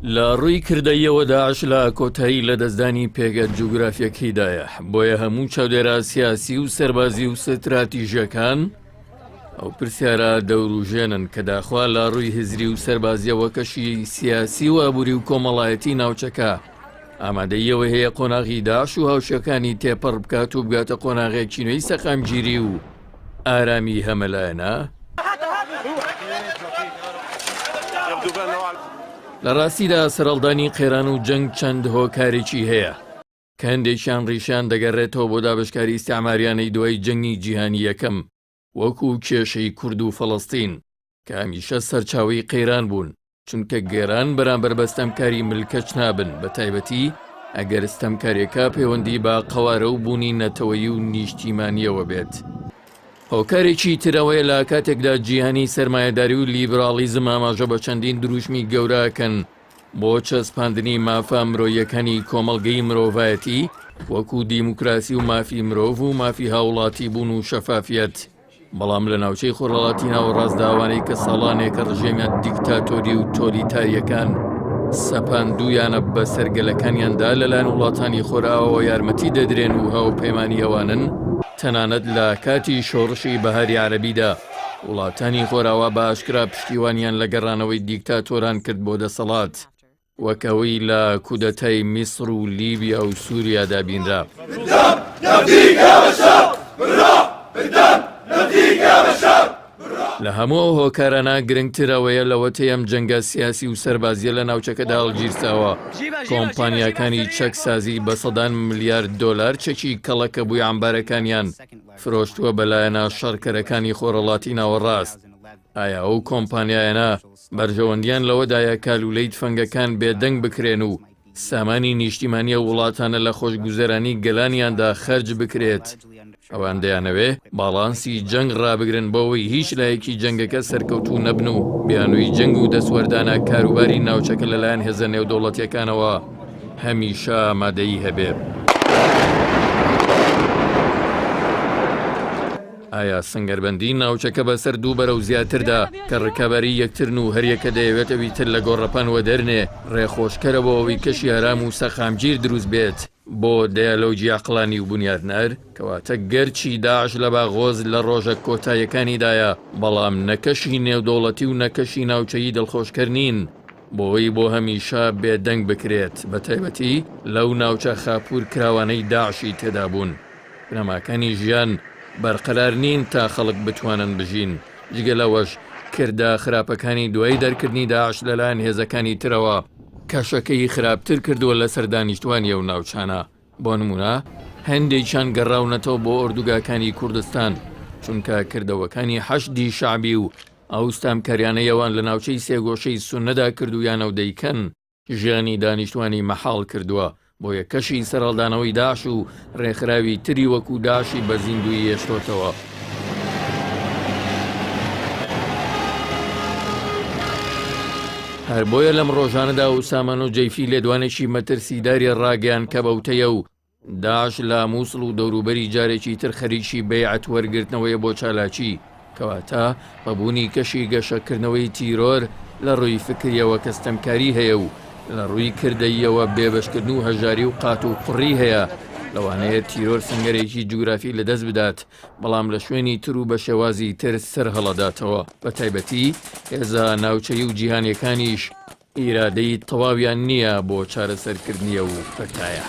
لە ڕووی کردەییەوە داعش لە کۆتایی لەدەستدانی پێگە جوگرافیەکەیدایە، بۆیە هەموو چاودێرە سیاسی و سەربازی و ستراتیژیەکان ئەو پرسیارە دەوروژێنن کە داخوا لە ڕووی هزری و سەربازیەوە کەشی سیاسی و ئابووری و کۆمەڵایەتی ناوچەکە ئامادەییەوە هەیە قۆناغی داعش و هاوشێوەکانی تێپەڕ بکات و بگاتە قۆناغێکی نوێی سەقامگیری و ئارامی هەمەلایەنە؟ لە ڕاستیدا سەرهەڵدانی قەیران و جەنگ چەند هۆکارێکی هەیە کە هەندێکیان ڕیشەیان دەگەڕێتەوە بۆ دابەشکاری ئیستعماریانەی دوای جەنگی جیهانی یەکەم وەکو کێشەی کورد و فەڵەستین کە هەمیشە سەرچاوەی قەیران بوون چونکە گەران بەرامبەر بە ستەمکاری ملکەچ نابن بە تایبەتی ئەگەر ستەمکاریەکە پەیوەندی بە قەوارە و بوونی نەتەوەیی و نیشتیمانیەوە بێت. هۆکارێکی تر ئەوەیە لە کاتێکدا جیهانی سەرمایەداری و لیبراڵیزم ئاماژە بە چەندین دروشمی گەورە ئەکەن بۆ چەسپاندنی مافە مرۆییەکانی کۆمەڵگەی مرۆڤایەتی وەکو دیموکراسی و مافی مرۆڤ و مافی هاوڵاتی بوون و شەفافیەت، بەڵام لە ناوچەی خۆرهەڵاتی ناوەڕاستدا ئەوانەی کە ساڵانێکە ڕژێمیە دیکتاتۆری و تۆلیتاریەکان سەپاندوویانە بەسەر گەلەکانیاندا لەلایەن وڵاتانی خۆرئاواوە یارمەتی دەدرێن و هاوپەیمانی ئەوانن، تەنانەت لە کاتی شۆڕشی بەهاری عەرەبیدا وڵاتانی خۆراوا بە ئاشکرا پشتیوانیان لە گەڕانەوەی دیکتاتۆران کرد بۆ دەسەڵات. وەک ئەوەی لە کودەتای میسر و لیبیا و سوریادا بینرا. لە هەموو ئەو هۆکارانە گرنگتر ئەوەیە لەوەتەی ئەم جەنگە سیاسی و سەربازیە لە ناوچەکەدا هەڵگیرساوە، کۆمپانیاکانی چەکسازی بە سەدان ملیارد دۆلار چەکی کەڵەکەبووی عەمبارەکانیان فرۆشتووە بە لایەنە شەڕکەرەکانی خۆرهەڵاتی ناوەڕاست. ئایا ئەو کۆمپانیایانە بەرژەوەندیان لەوەدایە کە لولەی تفەنگەکان بێدەنگ بکرێن و سامانی نیشتیمانی ئەو وڵاتانە لە خۆشگوزەرانی گەلانیاندا خەرج بکرێت؟ ئەوان دەیانەوێ باڵانسی جەنگ ڕابگرن بۆ ئەوەی هیچ لایەکی جەنگەکە سەرکەوتوو نەبن و بیانووی جەنگ و دەستوەردانە کاروباری ناوچەکە لەلایەن هێزە نێودەوڵەتیەکانەوە هەمیشە ئامادەیی هەبێ. ئایا سەنگەربەندی ناوچەکە بەسەر دوو بەرە و زیاتردا کە ڕکابەری یەکترن و هەریەکە دەیەوێت ئەوی تر لە گۆڕەپان وەدەرنێ، ڕێخۆشکەرە بۆ ئەوەی کەشی ئارام و سەقامگیر دروست بێت بۆ دیالۆگی عەقڵانی و بونیادنەر؟ کەواتە گەرچی داعش لە باغۆز لە ڕۆژە کۆتاییەکانیدایە، بەڵام نە کەشی نێودەوڵەتی و نە کەشی ناوچەیی دڵخۆشکەر نین بۆی بۆ هەمیشە بێدەنگ بکرێت، بەتایبەتی لەو ناوچە خاپوورکراوانەی داعشی تێدابوون. بنەماکانی ژیان بەرقەرار نین تا خەڵک بتوانن بژین، جگە لەوەش کردە خراپەکانی دوای دەرکردنی داعش لەلایەن هێزەکانی ترەوە کەشەکەی خراپتر کردووە لەسەر دانیشتوانی ئەو ناوچانە، بۆ نموونە هەندێکیان گەڕاونەتەوە بۆ ئۆردوگاکانی کوردستان، چونکە کردەوەکانی حەشدی شەعبی و ئەو ستەمکاریانەی ئەوان لە ناوچەی سێگۆشەی سوننەدا کردوویانە و دەیکەن ژیانی دانیشتوانی مەحاڵ کردووە، بۆیە کەشی سەرهەڵدانەوەی داعش و رێکخراوی تری وەکو داعشی بە زیندوویی هێشتۆتەوە. هەر بۆیە لەم رۆژانەدا ئوسامە نوجەیفی لێدوانێکی مەترسیداری راگەیاند کە بەوتەی ئەو، داعش لە موسڵ و دەوروبەری جارێکی تر خەریکی بەیعەت وەرگرتنەوەیە بۆ چالاکی، کەواتە بە بوونی کەشی گەشەکردنەوەی تیرۆر لە ڕووی فکریەوە کە ستەمکاری هەیە و لە ڕووی کردەییەوە بێبەشکردن و هەژاری و قات و قڕی هەیە، لەوانەیە تیرۆر سەنگەرێکی جوگرافی لەدەست بدات، بەڵام لە شوێنی تر و بە شێوازی تر سەرهەڵەداتەوە، بەتایبەتی هێزە ناوچەیی و جیهانیەکانیش ئیرادەی تەواویان نییە بۆ چارەسەرکردنی ئەو پەتایە.